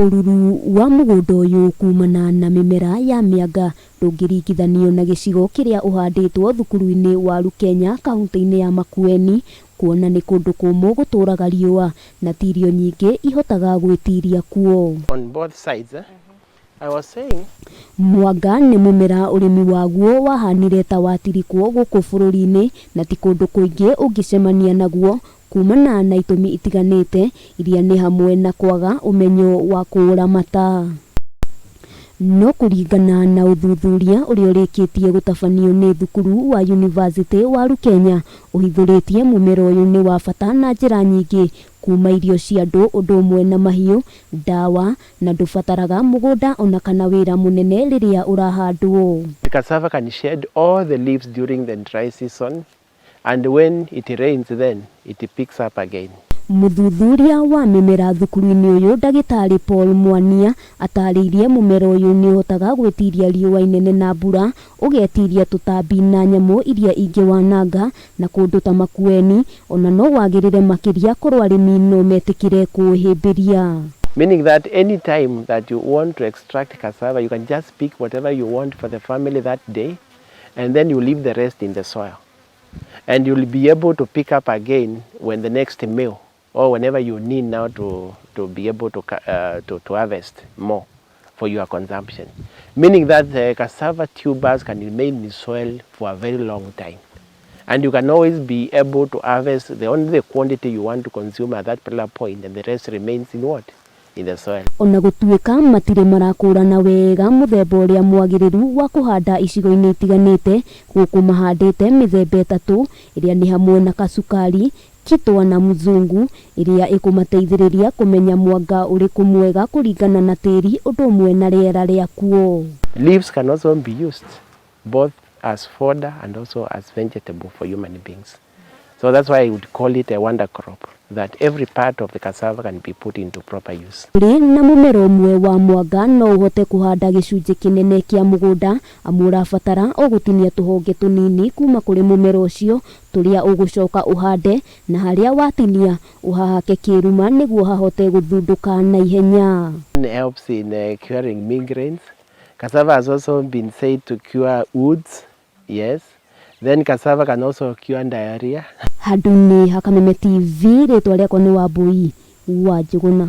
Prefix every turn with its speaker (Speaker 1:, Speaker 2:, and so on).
Speaker 1: Ũruru wa mũgũnda ũyũ kumana na mĩmera ya mĩanga ndũngĩringithanio na gĩcigo kĩrĩa ũhandĩtwo thukuru-inĩ wa Rukenya kaunti-inĩ ya Makueni, kuona nĩ kũndũ kũmũ gũtũraga riũa na ti irio nyingĩ ihotaga gwĩtiria kuo.
Speaker 2: On both sides, eh? I was saying.
Speaker 1: Mwanga nĩ mũmera ũrĩmi waguo wahanire ta watirikwo gũkũ bũrũri-inĩ na ti kũndũ kũingĩ ũngĩcemania naguo kumana na itũmi itiganĩte iria nĩ hamwe na kwaga ũmenyo wa kũũramata. No kũringana na ũthuthuria ũrĩa ũrĩkĩtie gũtabanio nĩ thukuru wa Yunivasĩtĩ wa Rukenya, ũhithũrĩtie mũmera ũyũ nĩ wa bata na njĩra nyingĩ, kuma irio cia andũ ũndũ ũmwe na mahiũ, ndawa, na ndũbataraga mũgũnda ona kana wĩra mũnene rĩrĩa ũrahandwo.
Speaker 2: The cassava can shed all the leaves during the dry season, and when it rains, then it picks up again.
Speaker 1: Mũthuthuria wa mĩmera thukuru-inĩ ũyũ, Ndagĩtarĩ Paul Mwania, atarĩirie mũmera ũyũ nĩ ũhotaga gwĩtiria riũa inene na mbura, ũgetiria tũtambi na nyamũ iria ingĩwananga, na kũndũ ta Makueni ona no wagĩrĩre makĩria korwo arĩmi no metĩkĩre kũũhĩmbĩria.
Speaker 2: Meaning that any time that you want to extract cassava, you can just pick whatever you want for the family that day, and then you leave the rest in the soil. And you'll be able to pick up again when the next meal or whenever you need now to be able to harvest more for your consumption. Meaning that the cassava tubers can remain in the soil for a very long time. And you can always be able to harvest the only the quantity you want to consume at that particular point, and the rest remains in what? In the soil.
Speaker 1: Ona gũtuĩka matirĩ marakũrana wega mũthemba ũrĩa mwagĩrĩru wa kũhanda icigo-inĩ itiganĩte, gũkũ mahandĩte mĩthemba 3 ĩrĩa nĩ hamwe na kasukari, kitwa na mzungu, ĩrĩa ĩkũmateithĩrĩria kũmenya mwanga ũrĩkũ mwega kũringana na tĩri ũndũ ũmwe na rĩera rĩa kuo.
Speaker 2: Leaves can also be used both as fodder and also as vegetable for human beings. So that's why I would call it a wonder crop, that every part of the cassava can be put into proper use.
Speaker 1: Ũrĩ na mũmera ũmwe wa mwanga no ũhote kũhanda gĩcunjĩ kĩnene kĩa mũgũnda, amu ũrabatara o gũtinia tũhonge tũnini kuma kũrĩ mũmera ũcio tũrĩa ũgũcoka ũhande, na harĩa watinia ũhahake kĩruma nĩguo hahote gũthundũka na ihenya.
Speaker 2: It helps in curing migraines. Cassava has also been said to cure wounds, yes. Then cassava can also cure diarrhea.
Speaker 1: Handũ-inĩ ha Kameme TV, rĩtwa rĩakwa nĩ Wambui wa Njũgũna.